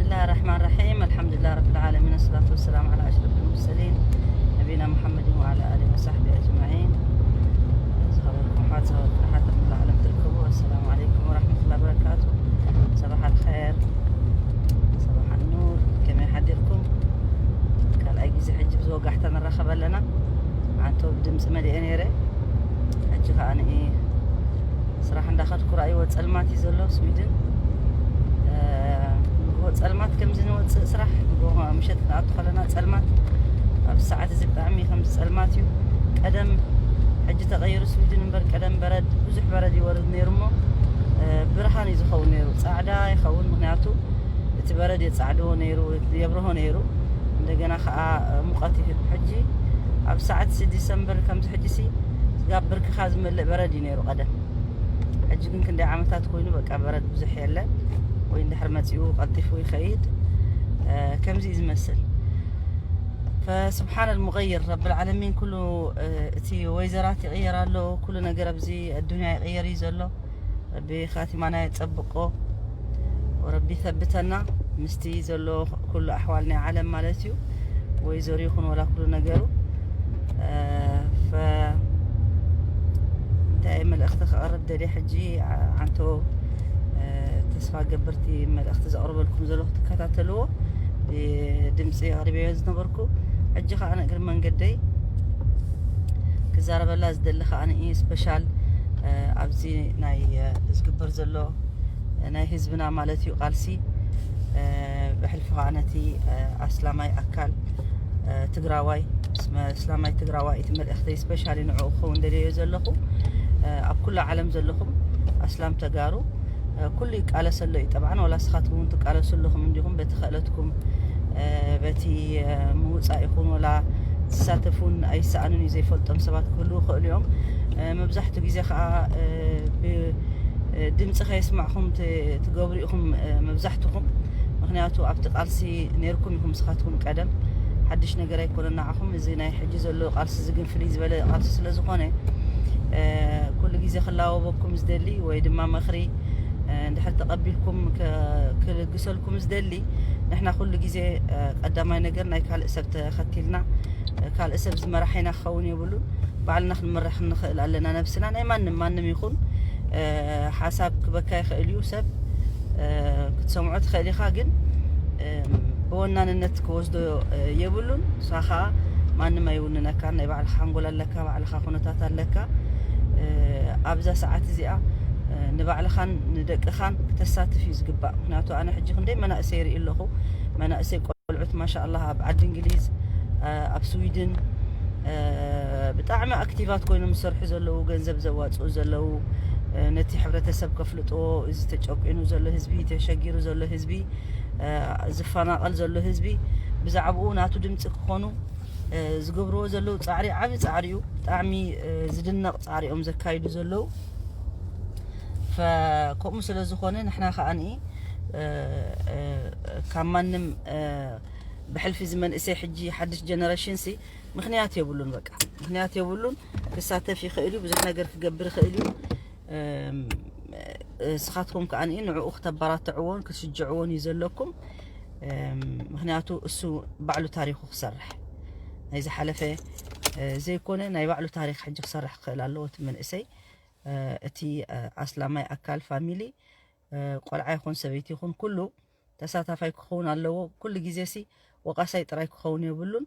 بسم الله الرحمن الرحيم. الحمد لله رب العالمين، والصلاة والسلام على أشرف المرسلين، نبينا محمد وعلى آله وصحبه أجمعين. ዝኸበርኩም ኣሕዋት፣ ዝኸበርኩም ኣሓት ኣብ ኩሉ ዓለም ትርከቡ፣ ኣሰላሙ ዓለይኩም ወራሕመቱላሂ ወበረካቱ። ሰባሕ ኣልኸይር፣ ሰባሕ ኣኑር፣ ከመይ ሓዲርኩም? ካልኣይ ግዜ ሕጂ ብዝወጋሕታ ንራኸብ ኣለና። ኣንቶ ብድምፂ መሊኤ ነይረ። ሕጂ ከዓ ንኢ ስራሕ እንዳኸድኩ ራእይዎ ጸልማት እዩ ዘሎ ስዊድን። እ፣ ንግሆ ጸልማት ከምዚ ንወፅእ ስራሕ፣ ንግሆ ምሸት ክንኣቱ ከለና ጸልማት። ኣብዚ ሰዓት እዚ ብጣዕሚ ከምዚ ጸልማት እዩ። ቀደም፣ ሕጂ ተቐይሩ ስዊድን እምበር፣ ቀደም በረድ፣ ብዙሕ በረድ ይወርድ ነይሩ እሞ፣ እ፣ ብርሃን እዩ ዝኸውን ነይሩ። ጻዕዳ ይኸውን፣ ምኽንያቱ እቲ በረድ የጻዕድዎ ነይሩ፣ የብርሆ ነይሩ። እንደገና ከዓ፣ እ፣ ሙቐት ይህብ። ሕጂ ኣብ ሰዓት ሲ ዲሰምበር ከምዚ ሕጂ ሲ ስጋብ ብርክኻ ዝመልእ በረድ እዩ ነይሩ ቀደም። ሕጂ ግን ክንደይ ዓመታት ኮይኑ በቃ በረድ ብዙሕ የለን፣ ወይ እንድሕር መፂኡ ቀልጢፉ ይኸይድ። እ፣ ከምዚ እዩ ዝመስል። ፈስብሓን ልሙቀይር ረብል ዓለሚን ኩሉ፣ እ፣ እቲ ወይዘራት ይቕየር ኣሎ፣ ኩሉ ነገር ኣብዚ ኣዱንያ ይቕየር እዩ ዘሎ። ረቢ ኻቲማና የጸብቆ፣ ወረቢ ይሰብተና ምስቲ ዘሎ ኩሉ ኣሕዋል ናይ ዓለም ማለት እዩ። ወይ ዞር ይኹን ወላ ኩሉ ነገሩ። እ፣ ፈ-፣ እንታይ መልእኽቲ ከቕርብ ደልየ ሕጂ፣ ዓ-፣ ዓንቶ፣ እ፣ ተስፋ ገብርቲ መልእኽቲ ዘቕርበልኩም ዘለኹ ትከታተልዎ፣ ብድምፂ ኣቕሪበዮ ዝነበርኩ። ሕጂ ኸዓ ንእግሪ መንገደይ ክዛረበላ ዝደሊ ኸዓ ንኢ ስፔሻል፣ እ፣ ኣብዚ ናይ፣ እ፣ ዝግበር ዘሎ፣ እ፣ ናይ ህዝብና ማለት እዩ ቃልሲ፣ እ፣ ብሕልፊ ኸዓ ነቲ፣ እ፣ ኣስላማይ ኣካል፣ እ፣ ትግራዋይ፣ ስመ-፣ እስላማይ ትግራዋይ እቲ መልእኽተይ ስፔሻሊ ንዕኡ ክኸውን ደልየዮ ዘለኹ። እ፣ ኣብ ኩሉ ዓለም ዘለኹም ኣስላም ተጋሩ፣ እ፣ ኩሉ ይቃለሰ ኣሎ እዩ። ጠብዓን ዋላ ንስኻትኩም እውን ትቃለሱ ኣለኹም እንዲኹም በቲ ክእለትኩም፣ እ፣ በቲ፣ እ፣ ምውፃእ ይኹን ወላ ዝሳተፉን ኣይሰኣኑን እዩ ዘይፈልጦም ሰባት ክህልዉ ይኽእሉ እዮም። እ፣ መብዛሕትኡ ግዜ ከዓ፣ እ፣ ብ-፣ እ፣ ድምፂ ከየስማዕኹም ት-፣ ትገብሩ ኢኹም፣ እ፣ መብዛሕትኹም። ምኽንያቱ ኣብቲ ቃልሲ ነይርኩም ኢኹም ንስኻትኩም ቀደም። ሓድሽ ነገር ኣይኮነን ንዓኹም። እዚ ናይ ሕጂ ዘሎ ቃልሲ እዚ ግን ፍልይ ዝበለ ቃልሲ ስለ ዝኾነ፣ እ፣ ኩሉ ግዜ ክላወበኩም ዝደሊ ወይ ድማ ምኽሪ፣ እ፣ እንድሕር ተቐቢልኩም ከ-፣ ክልግሰልኩም ዝደሊ፣ ንሕና ኩሉ ግዜ፣ እ፣ ቀዳማይ ነገር ናይ ካልእ ሰብ ተኸቲልና፣ እ፣ ካልእ ሰብ ዝመራሓይና ክኸውን የብሉን። ባዕልና ክንመርሕ ንኽእል ኣለና ነብስና። ናይ ማንም፣ ማንም ይኹን፣ እ፣ ሓሳብ ክበካ ይኽእል እዩ ሰብ፣ እ፣ ክትሰምዖ ትኽእል ኢኻ፣ ግን፣ እ፣ ብወናንነት ክወስዶ፣ እ፣ የብሉን። ንስኻ ኸኣ ማንም ኣይውንነካን። ናይ ባዕልኻ ሓንጎል ኣለካ፣ ባዕልኻ ኩነታት ኣለካ። እ፣ ኣብዛ ሰዓት እዚኣ፣ እ፣ ንባዕልኻን ንደቅኻን ክተሳትፍ እዩ ዝግባእ። ምኽንያቱ ኣነ ሕጂ ክንደይ መናእሰይ ይርኢ ኣለኹ። መናእሰይ ቆልዑት ማሻኣላህ ኣብ ዓዲ እንግሊዝ፣ እ፣ ኣብ ስዊድን፣ እ፣ ብጣዕሚ ኣክቲቫት ኮይኖም ዝሰርሑ ዘለዉ፣ ገንዘብ ዘዋፅኡ ዘለዉ፣ እ፣ ነቲ ሕብረተሰብ ከፍልጥዎ፣ እዚ ተጨቂኑ ዘሎ ህዝቢ፣ ተሸጊሩ ዘሎ ህዝቢ፣ እ፣ ዝፈናቐል ዘሎ ህዝቢ ብዛዕባኡ ናቱ ድምፂ ክኾኑ፣ እ፣ ዝገብርዎ ዘለዉ ፃዕሪ ዓቢ ፃዕሪ እዩ። ብጣዕሚ፣ እ፣ ዝድነቕ ፃዕሪ እዮም ዘካይዱ ዘለዉ። ፈ-፣ ከምኡ ስለ ዝኾነ ንሕና ከኣ ንኢ፣ እ፣ እ፣ ካብ ማንም፣ እ፣ ብሕልፊ እዚ መንእሰይ ሕጂ ሓድሽ ጀነሬሽን ሲ ምኽንያት የብሉን። በቃ ምኽንያት የብሉን። ክሳተፍ ይኽእል እዩ፣ ብዙሕ ነገር ክገብር ይኽእል እዩ። እም፣ ንስኻትኩም ከኣ ንኢ ንዕኡ ክተበራትዕዎን ክትሽጅዕዎን እዩ ዘለኩም። እም፣ ምኽንያቱ እሱ ባዕሉ ታሪኹ ክሰርሕ ናይ ዝሓለፈ፣ እ፣ ዘይኮነ ናይ ባዕሉ ታሪኽ ሕጂ ክሰርሕ ክኽእል ኣለዎ እቲ መንእሰይ። እ፣ እቲ፣ እ፣ ኣስላማይ ኣካል ፋሚሊ፣ እ፣ ቆልዓ ይኹን ሰበይቲ ይኹን ኩሉ ተሳታፋይ ክኸውን ኣለዎ። ኩሉ ግዜ ሲ ወቃሳይ ጥራይ ክኸውን የብሉን፣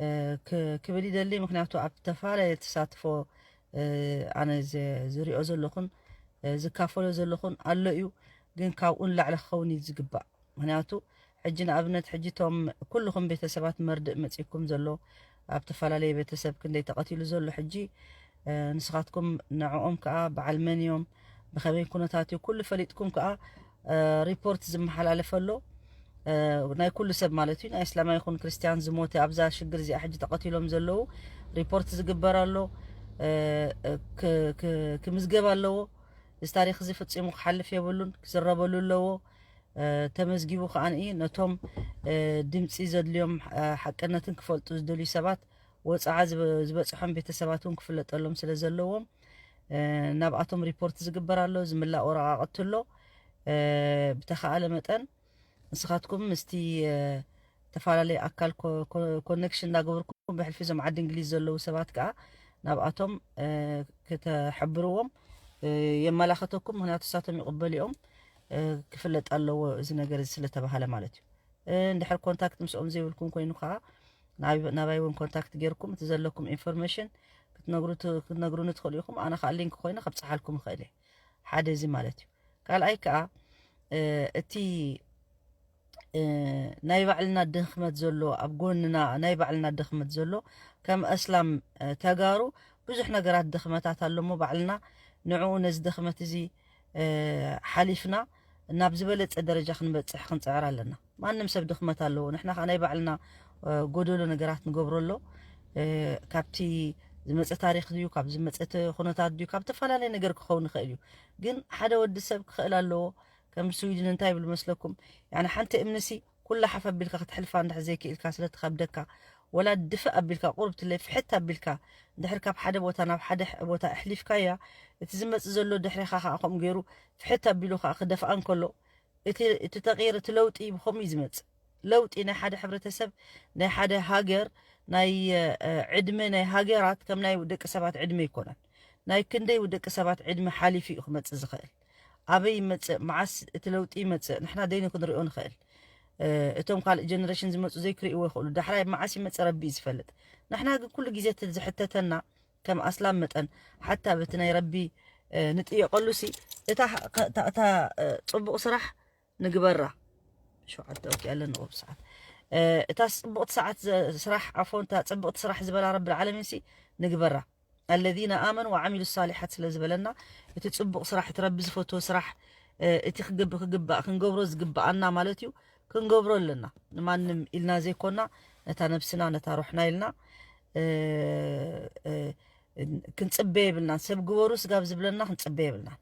እ፣ ክ-፣ ክብል ይደሊ። ምኽንያቱ ኣብ ዝተፈላለየ ተሳትፎ፣ እ፣ ኣነ ዝ-፣ ዝሪኦ ዘለኹን፣ እ፣ ዝካፈሎ ዘለኹን ኣሎ እዩ፣ ግን ካብኡ ንላዕሊ ክኸውን እዩ ዝግባእ። ምኽንያቱ ሕጂ ንኣብነት ሕጂ እቶም ኩልኹም ቤተሰባት መርድእ መጺእኩም ዘሎ፣ ኣብ ተፈላለየ ቤተሰብ ክንደይ ተቐቲሉ ዘሎ ሕጂ፣ እ፣ ንስኻትኩም ንዕኦም ከኣ በዓል መን እዮም፣ ብኸመይ ኩነታት እዩ፣ ኩሉ ፈሊጥኩም ከኣ፣ እ፣ ሪፖርት ዝመሓላለፍ ኣሎ። እ፣ ናይ ኩሉ ሰብ ማለት እዩ፣ ናይ እስላማይ ይኹን ክርስትያን ዝሞተ ኣብዛ ሽግር እዚኣ ሕጂ ተቐቲሎም ዘለዉ ሪፖርት ዝግበር ኣሎ። እ፣ እ፣ ክ-፣ ክ-፣ ክምዝገብ ኣለዎ። እዚ ታሪኽ እዚ ፈጺሙ ክሓልፍ የብሉን፣ ክዝረበሉ ኣለዎ። እ፣ ተመዝጊቡ ከኣ ንኢ ነቶም፣ እ፣ ድምጺ ዘድልዮም፣ እ፣ ሓቅነትን ክፈልጡ ዝደልዩ ሰባት ወጽዓ ዝበ-፣ ዝበጽሖም ቤተሰባት እውን ክፍለጠሎም ስለ ዘለዎም፣ እ፣ ናብኣቶም ሪፖርት ዝግበር ኣሎ፣ ዝምላእ ወረቓቕቲ ኣሎ። እ፣ ብተኻእለ መጠን ንስኻትኩም ምስቲ ተፈላለየ ኣካል ኮነክሽን እንዳገበርኩም ብሕልፊ እዞም ዓዲ እንግሊዝ ዘለዉ ሰባት ከዓ ናብኣቶም ከተሕብርዎም የመላኸተኩም። ምክንያቱ እሳቶም ይቕበሉ እዮም። ክፍለጥ ኣለዎ እዚ ነገር እዚ ስለተባሃለ ማለት እዩ። እንድሕር ኮንታክት ምስኦም ዘይብልኩም ኮይኑ ከዓ ናባይ እውን ኮንታክት ጌርኩም እቲ ዘለኩም ኢንፎርሜሽን ክትነግሩኒ ትኽእሉ ኢኹም። ኣነ ከዓ ሊንክ ኮይነ ከብፅሓልኩም ይኽእል እየ። ሓደ እዚ ማለት እዩ። ካልኣይ ከዓ እቲ ናይ ባዕልና ድኽመት ዘሎ ኣብ ጎንና ናይ ባዕልና ድኽመት ዘሎ ከም እስላም ተጋሩ ብዙሕ ነገራት ድኽመታት ኣሎ እሞ ባዕልና ንዕኡ ነዚ ድኽመት እዚ ሓሊፍና ናብ ዝበለፀ ደረጃ ክንበፅሕ ክንፅዕር ኣለና። ማንም ሰብ ድኽመት ኣለዎ። ንሕና ከዓ ናይ ባዕልና ጎደሎ ነገራት ንገብሮ ኣሎ። ካብቲ ዝመፀ ታሪክ ድዩ ካብ ዝመፀ ኩነታት ድዩ ካብ ተፈላለየ ነገር ክኸውን ይኽእል እዩ። ግን ሓደ ወዲ ሰብ ክኽእል ኣለዎ። ከም ስዊድን እንታይ ይብል መስለኩም? ያኒ ሓንቲ እምንሲ ኩላ ሓፍ ኣቢልካ ክትሕልፋ እንድሕር ዘይክኢልካ ስለትኸብደካ ወላ ድፍእ ኣቢልካ ቁርብ ትለይ ፍሕት ኣቢልካ እንድሕር ካብ ሓደ ቦታ ናብ ሓደ ቦታ ኣሕሊፍካያ እቲ ዝመፅእ ዘሎ ድሕሬኻ ከዓ ከምኡ ገይሩ ፍሕት ኣቢሉ ከዓ ክደፍኣ እንከሎ እቲ ተቂር እቲ ለውጢ ብከምኡ እዩ ዝመፅእ። ለውጢ ናይ ሓደ ሕብረተሰብ ናይ ሓደ ሃገር ናይ ዕድመ ናይ ሃገራት ከም ናይ ደቂ ሰባት ዕድመ ይኮነን። ናይ ክንደይ ደቂ ሰባት ዕድመ ሓሊፉ እዩ ክመፅእ ዝኽእል። ኣበይ ይመፅእ መዓስ እቲ ለውጢ ይመፅእ ንሕና ደይኑ ክንሪኦ ንኽእል። እቶም ካልእ ጀነሬሽን ዝመፁ ዘይክርእይዎ ይኽእሉ። ዳሕራይ መዓስ ይመፅእ ረቢ እዩ ዝፈልጥ። ንሕና ግን ኩሉ ግዜ እቲ ዝሕተተና ከም ኣስላም መጠን ሓታ በቲ ናይ ረቢ ንጥየቀሉ ሲ እታ እታ ፅቡቅ ስራሕ ንግበራ። ሸውዓተ ኦኬ ኣለና ቁሩብ ሰዓት። እታ ፅቡቕቲ ሰዓት ስራሕ ዓፎን እታ ፅቡቕቲ ስራሕ ዝበላ ረቢ ዓለሚን ሲ ንግበራ። الذين آمنوا وعملوا الصالحات ስለ ዝበለና እቲ ፅቡቕ ስራሕ እቲ ረቢ ዝፈትዎ ስራሕ እቲ ክግብ ክግባእ ክንገብሮ ዝግባኣና ማለት እዩ። ክንገብሮ ኣለና። ንማንም ኢልና ዘይኮና ነታ ነብስና ነታ ሩሕና ኢልና ክንፅበ የብልናን። ሰብ ግበሩ ስጋብ ዝብለና ክንፅበ የብልናን።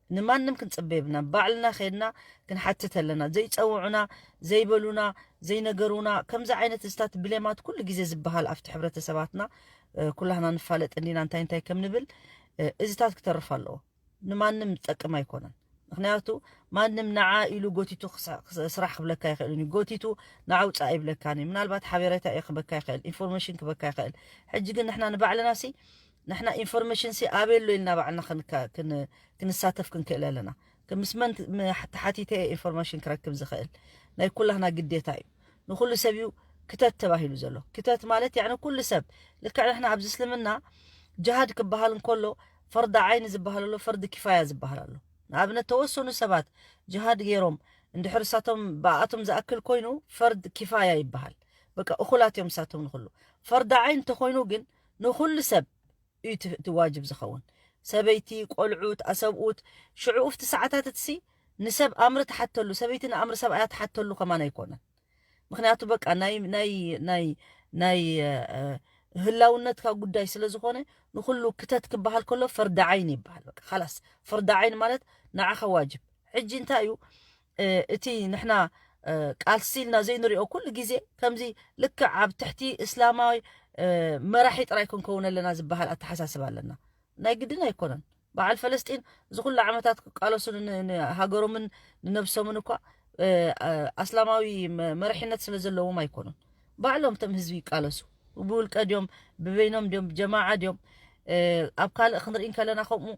ንማንም ክንፅበ የብልናን። ባዕልና ከድና ክንሓትት ኣለና። ዘይፀውዑና፣ ዘይበሉና፣ ዘይነገሩና ከምዚ ዓይነት እዚታት ብሌማት ኩሉ ግዜ ዝበሃል ኣብቲ ሕብረተሰባትና ኩላህና ንፋለጥ እንዲና እንታይ እንታይ ከም ንብል እዚታት ክተርፍ ኣለዎ። ንማንም ዝጠቅም ኣይኮነን። ምክንያቱ ማንም ንዓ ኢሉ ጎቲቱ ስራሕ ክብለካ ይኽእልን እዩ። ጎቲቱ ንዓ ውፃእ ይብለካን እዩ። ምናልባት ሓበሬታ እዩ ክበካ ይኽእል፣ ኢንፎርሜሽን ክበካ ይኽእል። ሕጂ ግን ንሕና ንባዕልና ሲ ንሕና ኢንፎርሜሽን ሲ ኣበይ ኣሎ ኢልና ባዕልና ክንሳተፍ ክንክእል ኣለና። ምስ መን ተሓቲተ ኢንፎርሜሽን ክረክብ ዝኽእል ናይ ኩላህና ግዴታ እዩ። ንኩሉ ሰብ እዩ ክተት ተባሂሉ ዘሎ። ክተት ማለት ያዕኒ ኩሉ ሰብ ልክዕ ንሕና ኣብዚ እስልምና ጅሃድ ክበሃል እንከሎ ፈርዲ ዓይኒ ዝበሃል ኣሎ፣ ፈርዲ ኪፋያ ዝበሃል ኣሎ። ንኣብነት ተወሰኑ ሰባት ጅሃድ ገይሮም እንድሕር እሳቶም ብኣቶም ዝኣክል ኮይኑ ፈርድ ኪፋያ ይበሃል። በቃ እኹላት እዮም እሳቶም ንኩሉ። ፈርዲ ዓይን እንተኮይኑ ግን ንኩሉ ሰብ እዩ እቲ ዋጅብ ዝኸውን። ሰበይቲ፣ ቆልዑት፣ ኣሰብኡት ሽዑ ኣብቲ ሰዓታት እትሲ ንሰብ ኣምሪ ትሓተሉ፣ ሰበይቲ ንኣምሪ ሰብኣያ ትሓተሉ ከማን ኣይኮነን። ምክንያቱ በቃ ናይ ናይ ናይ ናይ ህላውነትካ ጉዳይ ስለ ዝኾነ ንኩሉ ክተት ክበሃል ከሎ ፈርዲ ዓይን ይበሃል። በቃ ካላስ ፈርዲ ዓይን ማለት ንዓኻ ዋጅብ። ሕጂ እንታይ እዩ እቲ ንሕና ቃልሲ ኢልና ዘይንሪኦ ኩሉ ግዜ ከምዚ ልክዕ ኣብ ትሕቲ እስላማዊ መራሒ ጥራይ ክንከውን ኣለና ዝበሃል ኣተሓሳስብ ኣለና። ናይ ግድን ኣይኮነን። በዓል ፈለስጢን እዚ ኩሉ ዓመታት ክቃለሱ ንሃገሮምን ንነብሶምን እኳ ኣስላማዊ መርሒነት ስለ ዘለዎም ኣይኮኑን። ባዕሎም እቶም ህዝቢ ይቃለሱ። ብውልቀ ድዮም፣ ብበይኖም ድዮም፣ ብጀማዓ ድዮም፣ ኣብ ካልእ ክንርኢ ከለና ከምኡ።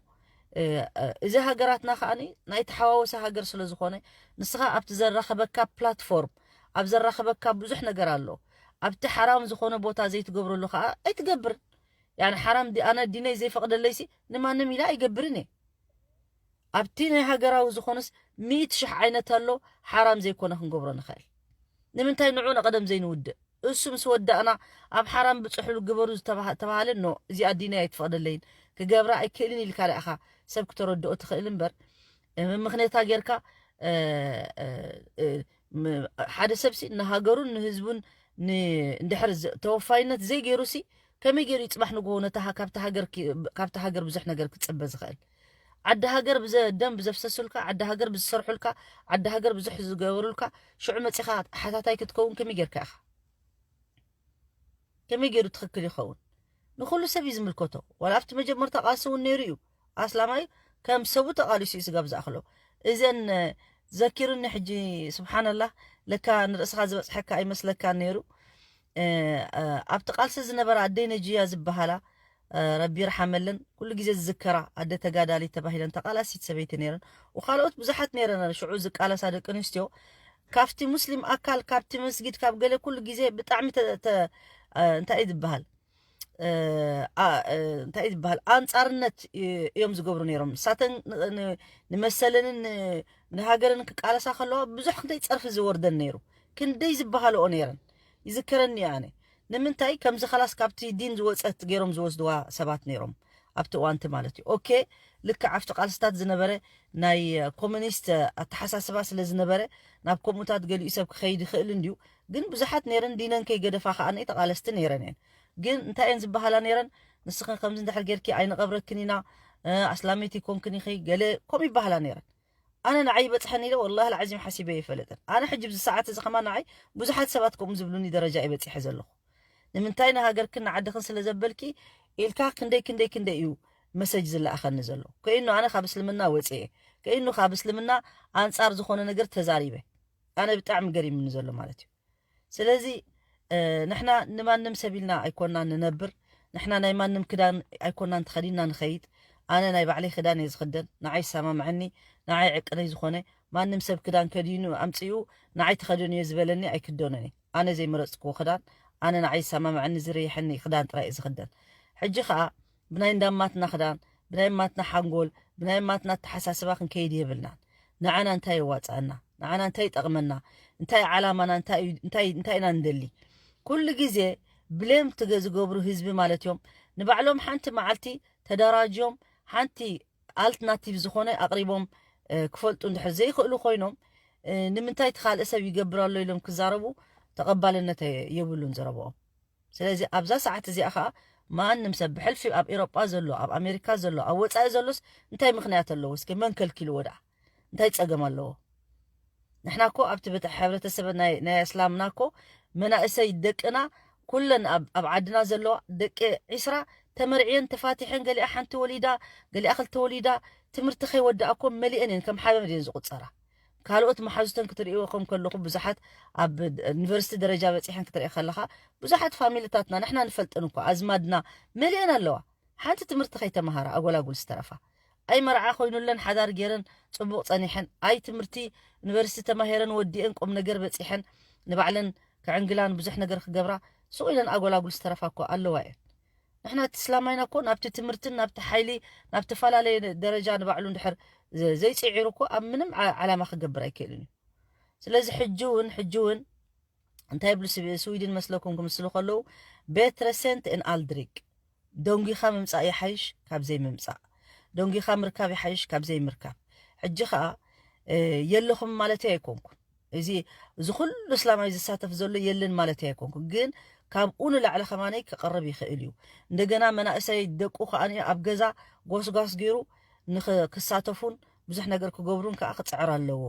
እዚ ሃገራትና ከዓኒ ናይ ተሓዋወሰ ሃገር ስለ ዝኾነ ንስኻ ኣብቲ ዘራኸበካ ፕላትፎርም ኣብ ዘራኸበካ ብዙሕ ነገር ኣሎ። ኣብቲ ሓራም ዝኾነ ቦታ ዘይትገብረሉ ከዓ ኣይትገብርን። ያኒ ሓራም ኣነ ዲነይ ዘይፈቕደለይሲ ንማንም ኢለ ኣይገብርን እየ። ኣብቲ ናይ ሃገራዊ ዝኾነስ ሚእቲ ሽሕ ዓይነት ኣሎ ሓራም ዘይኮነ ክንገብሮ ንኽእል። ንምንታይ ንዑ ንቐደም ዘይንውድእ? እሱ ምስ ወዳእና ኣብ ሓራም ብፅሕሉ ግበሩ ዝተባሃለ ኖ እዚኣ ዲነይ ኣይትፈቕደለይን ክገብራ ኣይክእልን ኢልካ ኢኻ ሰብ ክተረድኦ ትኽእል እምበር ምምኽኔታ ጌርካ ሓደ ሰብሲ ንሃገሩን ንህዝቡን እንድሕር ተወፋይነት ዘይገይሩሲ ከመይ ገይሩ ይፅባሕ ንግሆ ነታ ካብቲ ሃገር ብዙሕ ነገር ክፅበ ዝኽእል? ዓዲ ሃገር ብዘደም ብዘፍሰሱልካ፣ ዓዲ ሃገር ብዝሰርሑልካ፣ ዓዲ ሃገር ብዙሕ ዝገበሩልካ ሽዑ መፂኻ ሓታታይ ክትከውን ከመይ ጌርካ ኢኻ? ከመይ ገይሩ ትኽክል ይኸውን? ንኹሉ ሰብ እዩ ዝምልከቶ። ዋላ ኣብቲ መጀመርታ ቃልሲ እውን ነይሩ እዩ። ኣስላማይ ከም ሰቡ ተቓሊሱ እዩ ስጋብ ዝኣኽሎ። እዘን ዘኪሩኒ ሕጂ። ስብሓንላህ፣ ለካ ንርእስኻ ዝበፅሐካ ኣይመስለካ ነይሩ። ኣብቲ ቃልሲ ዝነበራ ኣደይ ነጅያ ዝበሃላ፣ ረቢ ይርሓመለን፣ ኩሉ ግዜ ዝዝከራ ኣደ ተጋዳሊት ተባሂለን ተቃላሲት ሰበይቲ ነይረን። ካልኦት ብዙሓት ነይረን ሽዑ ዝቃለሳ ደቂ ኣንስትዮ፣ ካብቲ ሙስሊም ኣካል፣ ካብቲ መስጊድ፣ ካብ ገለ ኩሉ ግዜ ብጣዕሚ እንታይ እዩ ዝበሃል እንታይ ዝበሃል ኣንፃርነት እዮም ዝገብሩ ነይሮም። ንሳተን ንመሰለንን ንሃገርን ክቃለሳ ከለዋ ብዙሕ ክንደይ ፀርፊ ዝወርደን ነይሩ። ክንደይ ዝበሃልኦ ነይረን ይዝከረኒ ኣነ። ንምንታይ ከምዚ ከላስ ካብቲ ዲን ዝወፀት ገይሮም ዝወስድዋ ሰባት ነይሮም ኣብቲ እዋንቲ ማለት እዩ። ኦኬ፣ ልክዕ ኣብቲ ቃልስታት ዝነበረ ናይ ኮሚኒስት ኣተሓሳስባ ስለ ዝነበረ ናብ ከምኡታት ገሊኡ ሰብ ክኸይድ ይኽእል እንድዩ። ግን ብዙሓት ነይረን ዲነን ከይገደፋ ከዓኒ ተቓለስቲ ነይረን እየን። ግን እንታይ እየን ዝበሃላ ነይረን? ንስኽን ከምዚ እንድሕር ጌርኪ ኣይንቐብረክን ኢና፣ ኣስላመይቲ ኮንክን ኢኺ፣ ገለ ከምኡ ይበሃላ ነይረን። ኣነ ንዓይ ይበፅሐኒ ኢለ ወላሂ ልዓዚም ሓሲበ ኣይፈልጥን። ኣነ ሕጂ ብዚ ሰዓት እዚ ከማ ንዓይ ብዙሓት ሰባት ከምኡ ዝብሉኒ ደረጃ እየ በፂሐ ዘለኹ። ንምንታይ ንሃገርክን ንዓድኽን ስለ ዘበልኪ ኢልካ ክንደይ ክንደይ ክንደይ እዩ መሰጅ ዝለኣኸኒ ዘሎ። ከይኑ ኣነ ካብ እስልምና ወፅኤ፣ ከይኑ ካብ እስልምና ኣንፃር ዝኾነ ነገር ተዛሪበ። ኣነ ብጣዕሚ ገሪምኒ ዘሎ ማለት እዩ። ስለዚ ንሕና ንማንም ሰብ ኢልና ኣይኮና ንነብር። ንሕና ናይ ማንም ክዳን ኣይኮናን ተኸዲና ንኸይድ። ኣነ ናይ ባዕለይ ክዳን እየ ዝኽደን፣ ንዓይ ይሰማምዐኒ፣ ንዓይ ዕቅነይ ዝኾነ። ማንም ሰብ ክዳን ከዲኑ ኣምፅኡ ንዓይ ተኸደንዮ ዝበለኒ ኣይክደኖን እየ። ኣነ ዘይመረፅክዎ ክዳን፣ ኣነ ንዓይ ዝሰማምዐኒ ዝርይሐኒ ክዳን ጥራይ እየ ዝኽደን። ሕጂ ከዓ ብናይ እንዳማትና ክዳን፣ ብናይ ማትና ሓንጎል፣ ብናይ ማትና ኣተሓሳስባ ክንከይድ የብልናን። ንዓና እንታይ የዋፅኣና? ንዓና እንታይ ይጠቕመና? እንታይ ዓላማና? እንታይ ኢና ንደሊ? ኩሉ ግዜ ብሌም ዝገብሩ ህዝቢ ማለት እዮም። ንባዕሎም ሓንቲ መዓልቲ ተደራጅዮም ሓንቲ ኣልትናቲቭ ዝኾነ ኣቕሪቦም ክፈልጡ እንድሕር ዘይኽእሉ ኮይኖም፣ ንምንታይ እቲ ካልእ ሰብ ይገብር ኣሎ ኢሎም ክዛረቡ ተቐባልነት የብሉን ዘረብኦም። ስለዚ ኣብዛ ሰዓት እዚኣ ከዓ ማንም ሰብ ብሕልፊ ኣብ ኤሮጳ ዘሎ፣ ኣብ ኣሜሪካ ዘሎ፣ ኣብ ወፃኢ ዘሎስ እንታይ ምኽንያት ኣለዎ? እስኪ መን ከልኪልዎ ደኣ? እንታይ ፀገም ኣለዎ? ንሕና እኮ ኣብቲ በታ ሕብረተሰብ ናይ ኣስላምና እኮ መናእሰይ ደቅና ኩለን ኣብ ዓድና ዘለዋ ደቂ ዒስራ ተመርዕየን ተፋቲሐን፣ ገሊኣ ሓንቲ ወሊዳ፣ ገሊኣ ክልተ ወሊዳ፣ ትምህርቲ ከይወዳኣ እኮ መሊአን እየን፣ ከም ሓመድ እየን ዝቁፀራ። ካልኦት መሓዙተን ክትርእይዎም ከለኹ ብዙሓት ኣብ ዩኒቨርሲቲ ደረጃ በፂሐን ክትርኢ ከለኻ ብዙሓት ፋሚልታትና ንሕና ንፈልጠን እኮ ኣዝማድና መሊአን ኣለዋ። ሓንቲ ትምህርቲ ከይተምሃራ ኣጎላጉል ዝተረፋ። ኣይ መርዓ ኮይኑለን ሓዳር ገይረን ፅቡቕ ፀኒሐን፣ ኣይ ትምህርቲ ዩኒቨርሲቲ ተማሂረን ወዲአን ቁም ነገር በፂሐን ንባዕለን ክዕንግላን ብዙሕ ነገር ክገብራ ስቕ ኢለን ኣጎላጉል ዝተረፋ እኮ ኣለዋ እየን። ንሕና እቲ እስላማይና እኮ ናብቲ ትምህርትን ናብቲ ሓይሊ ናብ ዝተፈላለየ ደረጃ ንባዕሉ እንድሕር ዘይፅዒሩ እኮ ኣብ ምንም ዓላማ ክገብር ኣይክእልን እዩ። ስለዚ ሕጂ እውን ሕጂ እውን እንታይ ይብሉ ስዊድን መስለኩም ክምስሉ ከለዉ፣ ቤትረ ሰንት ኤን ኣልድሪግ፣ ደንጒኻ ምምፃእ ይሓይሽ ካብ ዘይምምፃእ፣ ደንጒኻ ምርካብ ይሓይሽ ካብ ዘይምርካብ። ሕጂ ከዓ የለኹም ማለት ኣይኮንኩን። እዚ እዚ ኩሉ እስላማዊ ዝሳተፍ ዘሎ የለን ማለት ኣይኮንኩን፣ ግን ካብኡ ንላዕሊ ከማነይ ክቐርብ ይኽእል እዩ። እንደገና መናእሰይ ደቁ ከዓ ኣብ ገዛ ጎስጓስ ገይሩ ክሳተፉን ብዙሕ ነገር ክገብሩን ከዓ ክፅዕር ኣለዎ።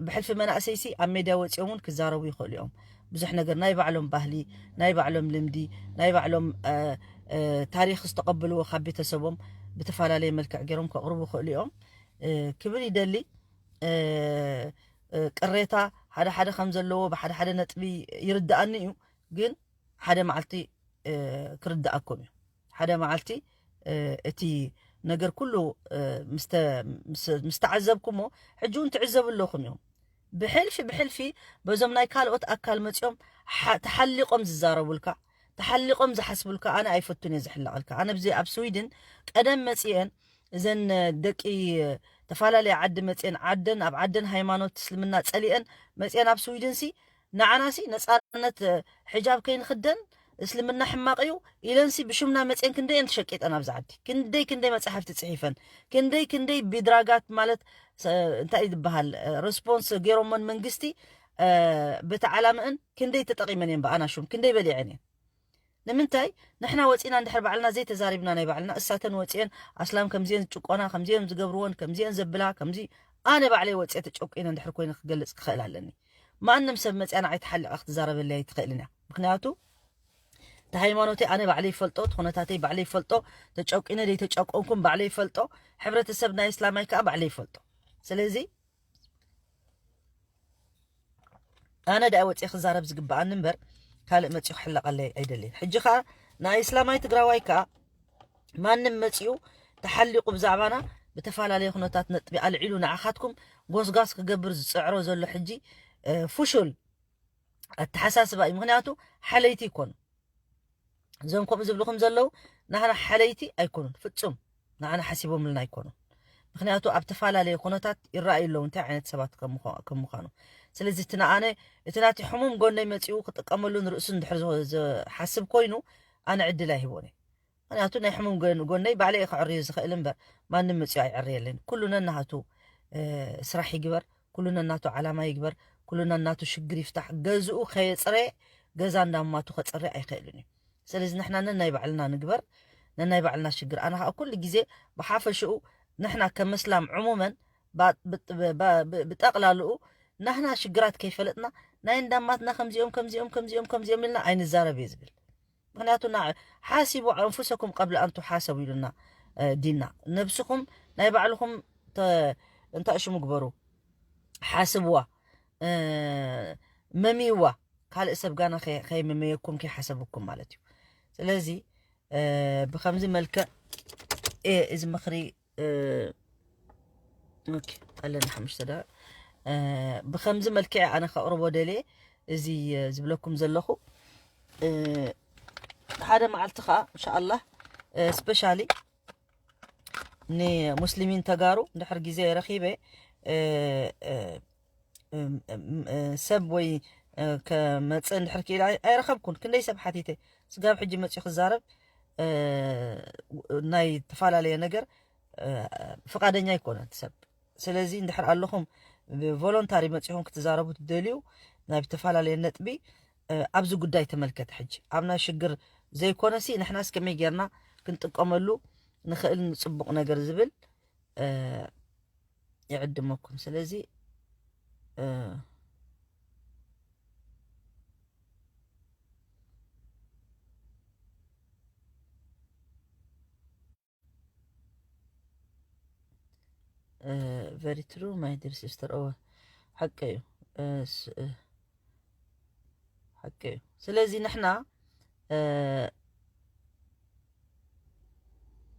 ብሕልፊ መናእሰይ ሲ ኣብ ሜድያ ወፂኦም እውን ክዛረቡ ይኽእሉ እዮም። ብዙሕ ነገር ናይ ባዕሎም ባህሊ፣ ናይ ባዕሎም ልምዲ፣ ናይ ባዕሎም ታሪክ ዝተቐበልዎ ካብ ቤተሰቦም ብተፈላለየ መልክዕ ገይሮም ከቕርቡ ይኽእሉ እዮም ክብል ይደሊ። ቅሬታ ሓደ ሓደ ከም ዘለዎ ብሓደ ሓደ ነጥቢ ይርድኣኒ እዩ፣ ግን ሓደ መዓልቲ ክርድኣኩም እዩ። ሓደ መዓልቲ እቲ ነገር ኩሉ ምስ ተዓዘብኩሞ፣ ሕጂ እውን ትዕዘቡ ኣለኹም እዮም። ብሕልፊ ብሕልፊ በዞም ናይ ካልኦት ኣካል መፂኦም ተሓሊቆም ዝዛረቡልካ፣ ተሓሊቆም ዝሓስቡልካ ኣነ ኣይፈቱን እየ ዝሕለቐልካ። ኣነ ብዚ ኣብ ስዊድን ቀደም መፂአን እዘን ደቂ ተፈላለየ ዓዲ መፅአን ዓደን ኣብ ዓደን ሃይማኖት እስልምና ፀሊአን መፅአን ኣብ ስዊድን ሲ ንዓና ሲ ነፃነት ሕጃብ ከይንኽደን እስልምና ሕማቕ እዩ ኢለን ሲ ብሽምና መፅአን ክንደይ እየን ተሸቂጠን ኣብዚ ዓዲ። ክንደይ ክንደይ መፅሓፍቲ ፅሒፈን፣ ክንደይ ክንደይ ብድራጋት ማለት እንታይ ዝበሃል ሪስፖንስ ገይሮሞን መንግስቲ በቲ ዓላምአን ክንደይ ተጠቒመን እየን ብኣና ሹም ክንደይ በሊዐን እየን። ንምንታይ ንሕና ወፂና እንድሕር ባዕልና ዘይተዛሪብና ናይ ባዕልና እሳተን ወፂአን ኣስላም ከምዚአን ዝጭቆና ከምዚአን ዝገብርዎን ከምዚአን ዘብላ ከምዚ ኣነ ባዕለይ ወፂአ ተጨቁነ እንድሕር ኮይነ ክገልፅ ክኽእል ኣለኒ። ማንም ሰብ መፅያ ንዓይ ተሓሊቓ ክትዛረበለይ ኣይትኽእልን እያ። ምክንያቱ እቲ ሃይማኖተይ ኣነ ባዕለይ ይፈልጦ፣ እቲ ኩነታተይ ባዕለይ ይፈልጦ፣ ተጨቂነ ዘይተጨቆንኩን ባዕለይ ይፈልጦ፣ ሕብረተሰብ ናይ እስላማይ ከዓ ባዕለይ ይፈልጦ። ስለዚ ኣነ ደኣ ወፅየ ክዛረብ ዝግብኣኒ እምበር ካልእ መፅኡ ክሕለቐለይ ኣይደልን። ሕጂ ኸኣ ንኣይ እስላማይ ትግራዋይ ከኣ ማንም መፅኡ ተሓሊቑ ብዛዕባና ብተፈላለየ ኩነታት ነጥቢ ኣልዒሉ ንዓኻትኩም ጎስጓስ ክገብር ዝፅዕሮ ዘሎ ሕጂ ፍሹል ኣተሓሳስባ እዩ። ምክንያቱ ሓለይቲ ይኮኑ። እዞም ከምኡ ዝብልኹም ዘለዉ ናህና ሓለይቲ ኣይኮኑን፣ ፍጹም ንዓና ሓሲቦምልና ኣይኮኑን። ምክንያቱ ኣብ ተፈላለየ ኩነታት ይረኣዩ ኣለዉ እንታይ ዓይነት ሰባት ከም ምዃኑ። ስለዚ እቲ ንኣነ እቲ ናቲ ሕሙም ጎነይ መጺኡ ክጥቀመሉ ንርእሱ እንድሕር ዝሓስብ ኮይኑ ኣነ ዕድል ኣይህቦን እየ። ምክንያቱ ናይ ሕሙም ጎነይ ባዕለ እየ ክዕርዮ ዝኽእል እምበር ማንም መጺኡ ኣይዕርየለይን። ኩሉ ነናሃቱ ስራሕ ይግበር፣ ኩሉ ነናቱ ዓላማ ይግበር፣ ኩሉ ነናቱ ሽግር ይፍታሕ። ገዝኡ ከየጽረየ ገዛ እንዳማቱ ከጽርይ ኣይኽእልን እዩ። ስለዚ ንሕና ነናይ ባዕልና ንግበር፣ ነናይ ባዕልና ሽግር። ኣነ ከዓ ኩሉ ግዜ ብሓፈሽኡ ንሕና ከም እስላም ዕሙመን ብጠቕላልኡ ናህና ሽግራት ከይፈለጥና ናይ እንዳማትና ከምዚኦም ከምዚኦም ከምዚኦም ከምዚኦም ኢልና ኣይንዛረብ እየ ዝብል። ምክንያቱ ሓሲቡ ኣንፉሰኩም ቀብለ ኣንቱ ሓሰቡ ኢሉና ዲና። ነብስኹም ናይ ባዕልኹም እንታይ ሽሙ ግበሩ፣ ሓስብዋ፣ መምይዋ። ካልእ ሰብ ጋና ከይመመየኩም ከይሓሰብኩም ማለት እዩ። ስለዚ ብከምዚ መልክዕ እዚ ምክሪ ኣለና ሓሙሽተ ደቂቕ ብከምዚ መልክዕ ኣነ ከቕርቦ ደልየ። እዚ ዝብለኩም ዘለኹ ሓደ መዓልቲ ከዓ እንሻኣላህ ስፔሻሊ ንሙስሊሚን ተጋሩ እንድሕር ግዜ ረኺበ ሰብ ወይ ከመፅእ እንድሕር ክኢለ ኣይረኸብኩን። ክንደይ ሰብ ሓቲተ ስጋብ ሕጂ መፅኡ ክዛረብ ናይ ተፈላለየ ነገር ፍቓደኛ ኣይኮነን ሰብ። ስለዚ እንድሕር ኣለኹም ብቮሎንታሪ መፂኹም ክትዛረቡ ትደልዩ ናብ ዝተፈላለየ ነጥቢ ኣብዚ ጉዳይ ተመልከተ። ሕጂ ኣብ ናይ ሽግር ዘይኮነሲ ንሕናስ ከመይ ጌርና ክንጥቀመሉ ንኽእል ንፅቡቕ ነገር ዝብል ይዕድመኩም። ስለዚ very true my dear sister። እወ ሓቂ እዩ፣ ሓቂ እዩ። ስለዚ ንሕና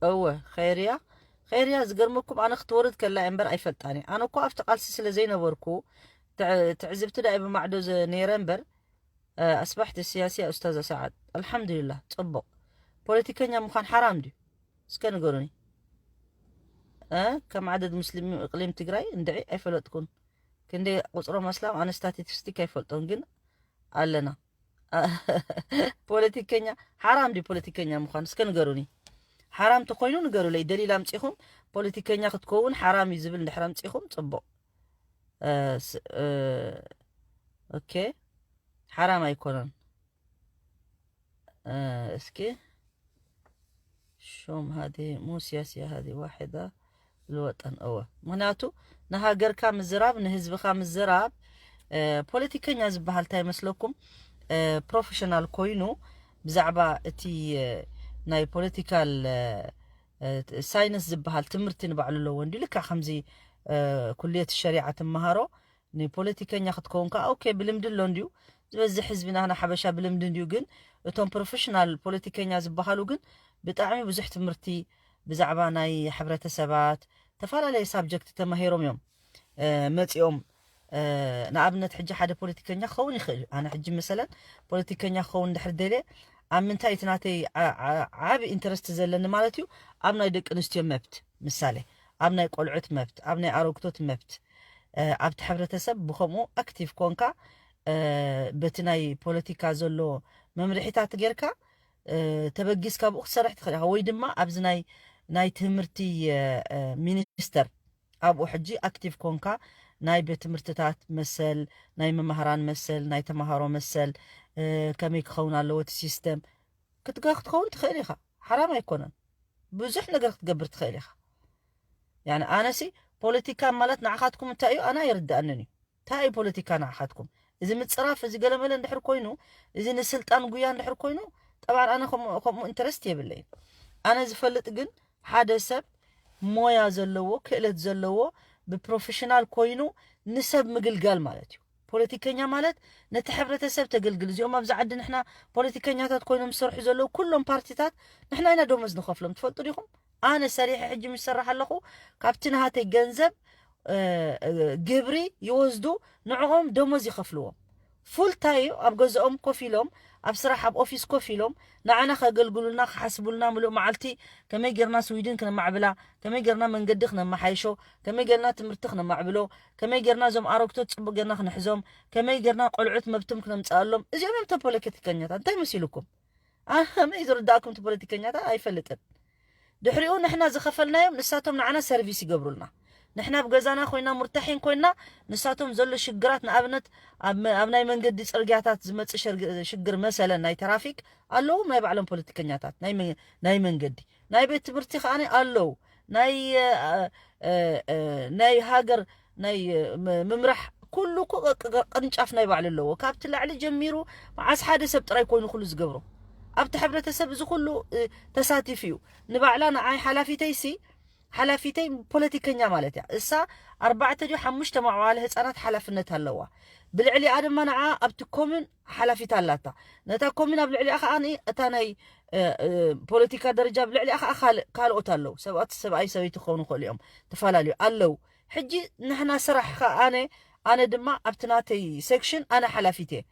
እወ ኸይርያ ኸይርያ ዝገርመኩም ኣነ ክትወርድ ከላ እምበር ኣይፈልጣን እየ። ኣነ እኮ ኣብቲ ቃልሲ ስለ ዘይነበርኩ ትዕዝብቲ ዳይ ብማዕዶ ነይረ እምበር ኣስባሕቲ ስያስያ ኡስታዝ ኣስዓድ ኣልሓምዱሊላህ ጽቡቕ። ፖለቲከኛ ምዃን ሓራም ድዩ? እስከ ንገሩኒ። ከም ዓደድ ሙስሊም እቅሊም ትግራይ እንድዒ ኣይፈለጥኩን። ክንደይ ቁፅሮም ኣስላም ኣነ ስታቲስቲክ ኣይፈልጦን ግን ኣለና። ፖለቲከኛ ሓራም ድዩ ፖለቲከኛ ምዃን እስከ ንገሩኒ። ሓራም ተኮይኑ ንገሩለይ ደሊል ኣምፂኹም። ፖለቲከኛ ክትከውን ሓራም እዩ ዝብል እንድሕር ኣምፂኹም ፅቡቕ። ኦኬ ሓራም ኣይኮነን። እስኪ ሹም ሃዲ ሙ ሲያሲያ ሃዲ ዋሕዳ ልወጠን እወ ምክንያቱ ንሃገርካ ምዝራብ ንህዝብኻ ምዝራብ ፖለቲከኛ ዝበሃል እንታይ ይመስለኩም? ፕሮፌሽናል ኮይኑ ብዛዕባ እቲ ናይ ፖለቲካል ሳይንስ ዝበሃል ትምህርቲ ንባዕሉ ኣለዎ እንዲ ልካ ከምዚ ኩልየት ሸሪዓ ትመሃሮ ንፖለቲከኛ ክትከውን ከዓ ኦኬ ብልምዲ ኣሎ እንድዩ ዝበዝሕ ህዝቢ ናህና ሓበሻ ብልምዲ እንድዩ ግን እቶም ፕሮፌሽናል ፖለቲከኛ ዝበሃሉ ግን ብጣዕሚ ብዙሕ ትምህርቲ ብዛዕባ ናይ ሕብረተሰባት ተፈላለየ ሳብጀክት ተማሂሮም እዮም መፂኦም ንኣብነት ሕጂ ሓደ ፖለቲከኛ ክኸውን ይኽእል እዩ ኣነ ሕጂ መሰለን ፖለቲከኛ ክኸውን እንድሕር ደልየ ኣብ ምንታይ እቲ ናተይ ዓብ ኢንተረስት ዘለኒ ማለት እዩ ኣብ ናይ ደቂ ኣንስትዮ መብት ምሳሌ ኣብ ናይ ቆልዑት መብት ኣብ ናይ ኣረግቶት መብት ኣብቲ ሕብረተሰብ ብከምኡ ኣክቲቭ ኮንካ በቲ ናይ ፖለቲካ ዘሎ መምርሒታት ጌርካ ተበጊስካ ብኡ ክትሰርሕ ትኽእል ኢኻ ወይ ድማ ኣብዚ ናይ ናይ ትምህርቲ ሚኒስተር ኣብኡ ሕጂ ኣክቲቭ ኮንካ ናይ ቤት ትምህርትታት መሰል ናይ መማህራን መሰል ናይ ተማሃሮ መሰል ከመይ ክኸውን ኣለዎ እቲ ሲስተም ክትጋ ክትኸውን ትኽእል ኢኻ ሓራም ኣይኮነን ብዙሕ ነገር ክትገብር ትኽእል ኢኻ ያኒ ኣነሲ ፖለቲካ ማለት ንዓኻትኩም እንታይ እዩ ኣነ ኣይርድኣንን እዩ እንታይ እዩ ፖለቲካ ንዓኻትኩም እዚ ምፅራፍ እዚ ገለመለ እንድሕር ኮይኑ እዚ ንስልጣን ጉያ እንድሕር ኮይኑ ጠብዓን ኣነ ከምኡ ኢንተረስት የብለይን ኣነ ዝፈልጥ ግን ሓደ ሰብ ሞያ ዘለዎ ክእለት ዘለዎ ብፕሮፌሽናል ኮይኑ ንሰብ ምግልጋል ማለት እዩ ፖለቲከኛ ማለት ነቲ ሕብረተሰብ ተገልግል። እዚኦም ኣብዚ ዓዲ ንሕና ፖለቲከኛታት ኮይኖም ዝሰርሑ ዘለዉ ኩሎም ፓርቲታት ንሕና ኢና ደሞዝ ንኸፍሎም። ትፈልጡ ዲኹም? ኣነ ሰሪሐ ሕጂ ምስ ዝሰርሕ ኣለኹ፣ ካብቲ ናሃተይ ገንዘብ፣ እ፣ እ፣ ግብሪ ይወስዱ፣ ንዕኦም ደሞዝ ይኸፍልዎም። ፉል ታይም ኣብ ገዝኦም ኮፍ ኢሎም፣ ኣብ ስራሕ፣ ኣብ ኦፊስ ኮፍ ኢሎም፣ ንዓና ከገልግሉልና፣ ክሓስቡልና፣ ምሉእ መዓልቲ ከመይ ጌርና ስዊድን ክነማዕብላ፣ ከመይ ጌርና መንገዲ ክነመሓይሾ፣ ከመይ ጌርና ትምህርቲ ክነማዕብሎ፣ ከመይ ጌርና እዞም ኣረግቶት ጽቡቕ ጌርና ክነሕዞም፣ ከመይ ጌርና ቆልዑት መብቶም ክነምጽኣሎም፣ እዚኦም እዮም እቶም ፖለቲከኛታት። እንታይ መሲሉኩም? ኣመይ ዝርዳእኩም እቲ ፖለቲከኛታት ኣይፈልጥን። ድሕሪኡ ንሕና ዝኸፈልናዮም ንሳቶም ንዓና ሰርቪስ ይገብሩልና። ንሕና ኣብ ገዛና ኮይና ሙርታሒን ኮይና ንሳቶም ዘሎ ሽግራት፣ ንኣብነት ኣብ መ-፣ ኣብ ናይ መንገዲ ጽርግያታት ዝመጽእ ሸርግ-፣ ሽግር መሰለን ናይ ትራፊክ ኣለዎም ናይ ባዕሎም ፖለቲከኛታት ናይ መ-፣ ናይ መንገዲ፣ ናይ ቤት ትምህርቲ ከኣ ኣለዉ ናይ፣ እ፣ እ፣ እ፣ ናይ ሃገር ናይ፣ እ፣ ም-፣ ምምራሕ ኩሉ እኮ ቅ-፣ ቅ-፣ ቅርንጫፍ ናይ ባዕሉ ኣለዎ። ካብቲ ላዕሊ ጀሚሩ መዓስ ሓደ ሰብ ጥራይ ኮይኑ ኩሉ ዝገብሮ ኣብቲ ሕብረተሰብ እዚ ኩሉ፣ እ፣ ተሳቲፉ እዩ። ንባዕላ ንዓይ ሓላፊተይሲ ሓላፊተይ ፖለቲከኛ ማለት እያ። እሳ ኣርባዕተ ድዩ ሓሙሽተ መዋዕለ ህፃናት ሓላፍነት ኣለዋ። ብልዕሊኣ ድማ ንዓ ኣብቲ ኮምን ሓላፊት ኣላታ። ነታ ኮምን ኣብ ልዕሊኣ ከዓ ኒ-፣ እታ ናይ፣ እ፣ እ፣ ፖለቲካ ደረጃ ብልዕሊኣ ከዓ ካልእ፣ ካልኦት ኣለዉ። ሰባት ሰብኣይ ሰበይቲ ክኾኑ ይኽእሉ እዮም። ተፈላለዩ ኣለዉ። ሕጂ ንሕና ስራሕ ከዓ ኣነ፣ ኣነ ድማ ኣብቲ ናተይ ሴክሽን ኣነ ሓላፊት እየ።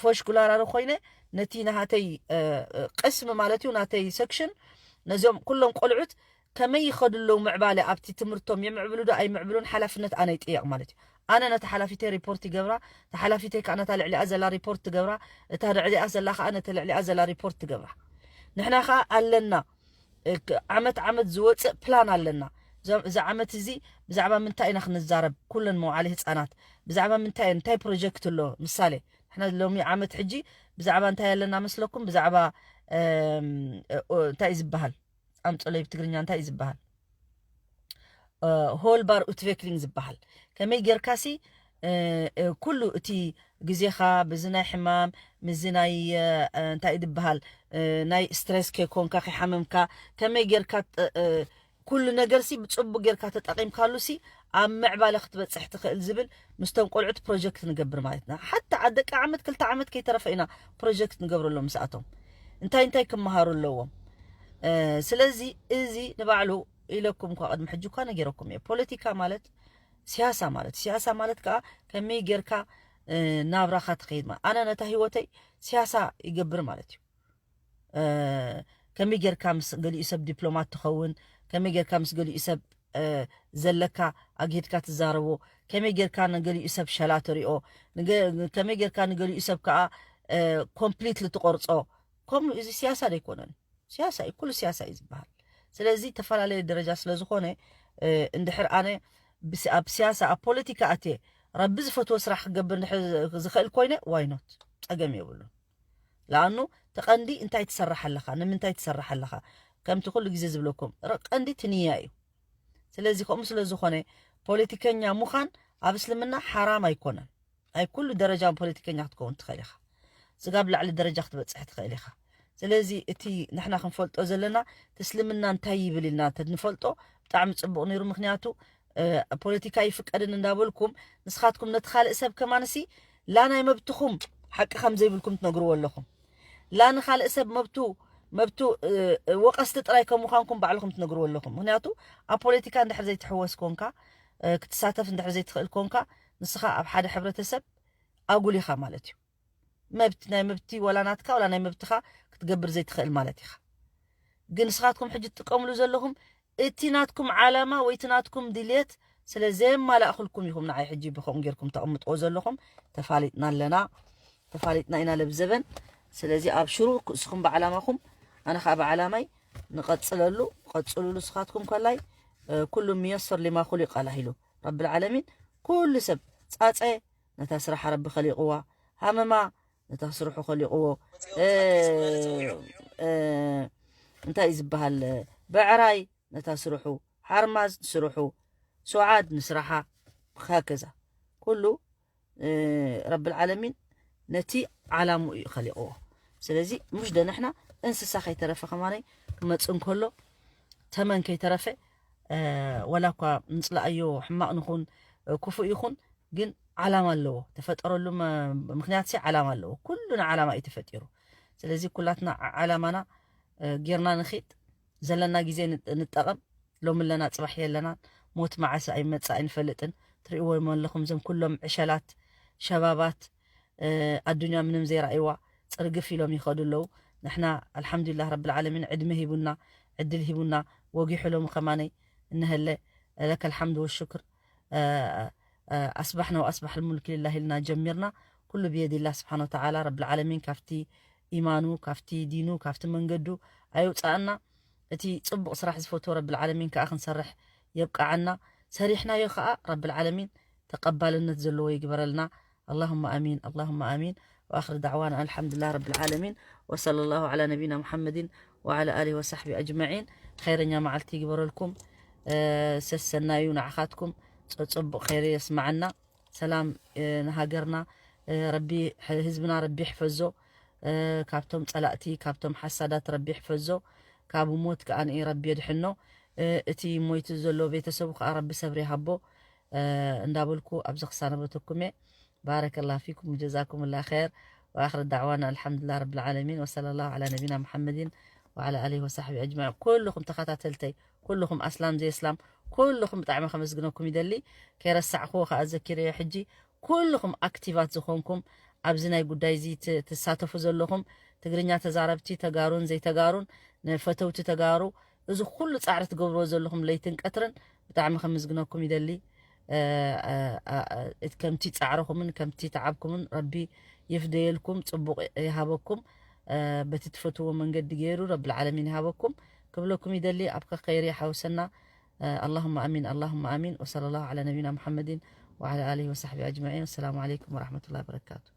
ፎሽኩላራሪ ኮይነ ነቲ ናሃተይ፣ እ፣ እ፣ ቅስሚ ማለት እዩ፣ ናተይ ሴክሽን ነዚኦም ኩሎም ቆልዑት ከመይ ይኸዱ ኣለዉ ምዕባለ ኣብቲ ትምህርቶም የምዕብሉ ዶ ኣይምዕብሉን ሓላፍነት ኣነ ይጥየቕ ማለት እዩ። ኣነ ነታ ሓላፊተይ ሪፖርት ይገብራ፣ እታ ሓላፊተይ ከዓ ነታ ልዕሊኣ ዘላ ሪፖርት ትገብራ፣ እታ ልዕሊኣ ዘላ ከዓ ነቲ ልዕሊኣ ዘላ ሪፖርት ትገብራ። ንሕና ከዓ ኣለና፣ እ፣ ክ-፣ ዓመት ዓመት ዝወፅእ ፕላን ኣለና። እዞም፣ እዚ ዓመት እዚ ብዛዕባ ምንታይ ኢና ክንዛረብ? ኩለን መውዓሊ ህፃናት ብዛዕባ ምንታይ እየን? እንታይ ፕሮጀክት ኣሎ? ምሳሌ ንሕና ሎሚ ዓመት ሕጂ ብዛዕባ እንታይ ኣለና መስለኩም? ብዛዕባ፣ እም፣ እ፣ ኦ፣ እንታይ እዩ ዝበሃል? ኣምፀለይ ብትግርኛ እንታይ እዩ ዝበሃል? እ፣ ሆልባር ኡትቬክሊንግ ዝበሃል። ከመይ ጌርካሲ፣ እ፣ እ፣ ኩሉ እቲ ግዜኻ ብዚ ናይ ሕማም፣ ምስዚ ናይ፣ እ፣ እ፣ እንታይ እዩ ዝበሃል? እ፣ ናይ ስትሬስ ከይኮንካ፣ ከይሓመምካ፣ ከመይ ጌርካ ጥ-፣ እ፣ ኩሉ ነገርሲ ብጽቡቕ ጌርካ ተጠቒምካሉሲ ኣብ ምዕባለ ክትበጽሕ ትኽእል ዝብል ምስቶም ቆልዑት ፕሮጀክት ንገብር ማለት ኢና። ሓታ ዓ-፣ ደቂ ዓመት ክልተ ዓመት ከይተረፈ ኢና ፕሮጀክት ንገብረሎም ምስኣቶም። እንታይ እንታይ ክመሃሩ ኣለዎም? እ፣ ስለዚ እዚ ንባዕሉ ኢለኩም እኳ ቅድሚ ሕጂ እኳ ነጊረኩም እየ። ፖለቲካ ማለት ሲያሳ ማለት፣ ሲያሳ ማለት ከኣ ከመይ ጌርካ፣ እ፣ ናብራኻ ትኸይድ ማለት። ኣነ ነታ ህይወተይ ሲያሳ ይገብር ማለት እዩ። እ፣ ከመይ ጌርካ ምስ ገሊኡ ሰብ ዲፕሎማት ትኸውን፣ ከመይ ጌርካ ምስ ገሊኡ ሰብ፣ እ፣ ዘለካ ኣግሂድካ ትዛረቦ፣ ከመይ ጌርካ ንገሊኡ ሰብ ሸላ ትሪኦ፣ ንገ-፣ ከመይ ጌርካ ንገሊኡ ሰብ ከኣ፣ እ፣ ኮምፕሊትሊ ትቆርጾ። ከምኡ እዚ ሲያሳ ዶ ኣይኮነን? ሲያሳ እዩ፣ ኩሉ ሲያሳ እዩ ዝበሃል። ስለዚ ተፈላለየ ደረጃ ስለ ዝኾነ፣ እ፣ እንድሕር ኣነ ብስ-፣ ኣብ ሲያሳ፣ ኣብ ፖለቲካ ኣትየ ረቢ ዝፈትዎ ስራሕ ክገብር እንድሕር ዝኽእል ኮይነ፣ ዋይ ኖት? ጸገም የብሉን። ለኣኑ እቲ ቀንዲ እንታይ ትሰርሕ ኣለኻ? ንምንታይ ትሰርሕ ኣለኻ? ከምቲ ኩሉ ግዜ ዝብለኩም፣ ረ-፣ ቀንዲ እቲ ንያ እዩ። ስለዚ ከምኡ ስለ ዝኾነ ፖለቲከኛ ምዃን ኣብ እስልምና ሓራም ኣይኮነን። ኣብ ኩሉ ደረጃ ፖለቲከኛ ክትከውን ትኽእል ኢኻ። ስጋብ ላዕሊ ደረጃ ክትበጽሕ ትኽእል ኢኻ። ስለዚ እቲ ንሕና ክንፈልጦ ዘለና እቲ እስልምና እንታይ ይብል ኢልና እንተንፈልጦ ብጣዕሚ ጽቡቕ ነይሩ። ምኽንያቱ፣ እ፣ ፖለቲካ ይፍቀድን እንዳበልኩም ንስኻትኩም ነቲ ካልእ ሰብ ከማንሲ ላ ናይ መብትኹም ሓቂ ከም ዘይብልኩም ትነግርዎ ኣለኹም። ላ ንኻልእ ሰብ መብቱ፣ መብቱ፣ እ፣ እ፣ ወቐስቲ ጥራይ ከም ምዃንኩም ባዕልኹም ትነግርዎ ኣለኹም። ምኽንያቱ ኣብ ፖለቲካ እንድሕር ዘይትሕወስ ኮንካ፣ እ፣ ክትሳተፍ እንድሕር ዘይትኽእል ኮንካ፣ ንስኻ ኣብ ሓደ ሕብረተሰብ ኣጉል ኢኻ ማለት እዩ። መብት-፣ ናይ መብቲ ዋላ ናትካ ዋላ ናይ መብትኻ ክትገብር ዘይትኽእል ማለት ኢኻ። ግን ንስኻትኩም ሕጂ ትጥቀምሉ ዘለኹም እቲ ናትኩም ዓላማ ወይ እቲ ናትኩም ድልየት ስለ ዘየማላእኹልኩም ኢኹም ንዓይ ሕጂ ብኸምኡ ጌርኩም ተቐምጥዎ ዘለኹም። ተፋሊጥና ኣለና፣ ተፋሊጥና ኢና ለብዘበን። ስለዚ ኣብሽሩ፣ እስኹም ብዓላማኹም፣ ኣነ ኸኣ ብዓላማይ ንቐጽለሉ። ቀጽሉሉ። ንስኻትኩም ከላይ፣ እ፣ ኩሉ ሚየሰር ሊማ ኹሊቀ ላህ ኢሉ ረብል ዓለሚን። ኩሉ ሰብ ጻጸ ነታ ስራሓ ረቢ ኸሊቕዋ፣ ሃመማ ነታ ስርሑ ኸሊቕዎ፣ እ፣ እ፣ እንታይ እዩ ዝበሃል፣ ብዕራይ ነታ ስርሑ፣ ሓርማዝ ንስርሑ፣ ሱዓድ ንስራሓ፣ ሃከዛ ኩሉ፣ እ፣ ረብል ዓለሚን ነቲ ዓላምኡ እዩ ኸሊቕዎ። ስለዚ ምሽ ዶ ንሕና እንስሳ ከይተረፈ ከማነይ ክመጽእ እንከሎ ተመን ከይተረፈ፣ እ፣ ወላ እኳ ንጽላኣዮ ሕማቕ ንኹን፣ እ፣ ክፉእ ይኹን፣ ግን ዓላማ ኣለዎ። ተፈጠረሉ መ-፣ ምኽንያት ሲ ዓላማ ኣለዎ። ኩሉ ንዓላማ እዩ ተፈጢሩ። ስለዚ ኩላትና ዓ-፣ ዓላማና፣ እ፣ ጌርና ንኺድ፣ ዘለና ግዜ ን-፣ ንጠቐም። ሎሚ ኣለና፣ ጽባሕ የለናን። ሞት መዓስ ኣይመጽእ ኣይንፈልጥን። ትርእይዎም ኣለኹም፣ እዞም ኩሎም ዕሸላት ሸባባት፣ እ፣ ኣዱንያ ምንም ዘይረኣይዋ ጽርግፍ ኢሎም ይኸዱ ኣለዉ። ንሕና ኣልሓምዱሊላህ ረብል ዓለሚን ዕድመ ሂቡና፣ ዕድል ሂቡና፣ ወጊሑ ሎሚ ከማነይ እንሀለ ለከል ሓምድ ወሽክር፣ እ፣ እ፣ ኣስባሕና ወኣስባሕ ልሙልክ ሊላህ ኢልና ጀሚርና። ኩሉ ብየዲላህ ስብሓን ወተዓላ ረብል ዓለሚን ካብቲ ኢማኑ፣ ካብቲ ዲኑ፣ ካብቲ መንገዱ ኣይውፅኣና። እቲ ፅቡቕ ስራሕ ዝፈትዎ ረብል ዓለሚን ከዓ ክንሰርሕ የብቅዓና። ሰሪሕናዮ ከዓ ረብል ዓለሚን ተቐባልነት ዘለዎ ይግበረልና። اللهم آمين، اللهم آمين. وآخر دعوانا الحمد لله رب العالمين، وصلى الله على نبينا محمد وعلى آله وصحبه أجمعين. ኸይረኛ መዓልቲ ይግበረልኩም። እ፣ ሰሰናዩ ንዓኻትኩም፣ ጸ-፣ ጽቡቕ ኸይሪ የስማዓና። ሰላም፣ እ፣ ንሃገርና፣ እ፣ ረቢ፣ ሕ-፣ ህዝብና ረቢ ይሕፈዞ። እ፣ ካብቶም ጸላእቲ፣ ካብቶም ሓሳዳት ረቢ ይሕፈዞ። ካብ ሞት ከኣ ንኢ ረቢ የድሕኖ። እ፣ እቲ ሞይቱ ዘሎ ቤተሰቡ ከኣ ረቢ ሰብሪ ይሃቦ፣ እ፣ እንዳበልኩ ኣብዚ ክሳነበተኩም እየ። ባረከላህ ፊኩም ወጀዛኩም ላ ኸይር። وآخر دعوانا الحمد لله رب العالمين، وصلى الله على نبينا محمد وعلى آله وصحبه أجمعين. ኩልኹም ተኸታተልተይ፣ ኩልኹም ኣስላም ዘየስላም፣ ኩልኹም ብጣዕሚ ከመስግነኩም ይደሊ። ከይረሳዕክዎ ከኣ ዘኪረዮ ሕጂ፣ ኩልኹም ኣክቲቫት ዝኾንኩም፣ ኣብዚ ናይ ጉዳይ እዚ ት-፣ ትሳተፉ ዘለኹም፣ ትግርኛ ተዛረብቲ ተጋሩን ዘይተጋሩን፣ ንፈተውቲ ተጋሩ፣ እዚ ኩሉ ጻዕሪ ትገብርዎ ዘለኹም ለይትን ቀትርን ብጣዕሚ ከመስግነኩም ይደሊ። እ፣ እ፣ እ፣ እ፣ ከምቲ ጻዕርኹምን ከምቲ ተዓብኩምን ረቢ ይፍደየልኩም፣ ጽቡቕ ይሃበኩም። እ፣ በቲ ትፈትዎ መንገዲ ገይሩ ረብል ዓለሚን ይሃበኩም ክብለኩም ይደሊ። ኣብ ከኸይሪ ይሓውሰና። እ፣ اللهم آمين، اللهم آمين. وصلى الله على نبينا محمد وعلى آله وصحبه أجمعين. والسلام عليكم ورحمة الله وبركاته.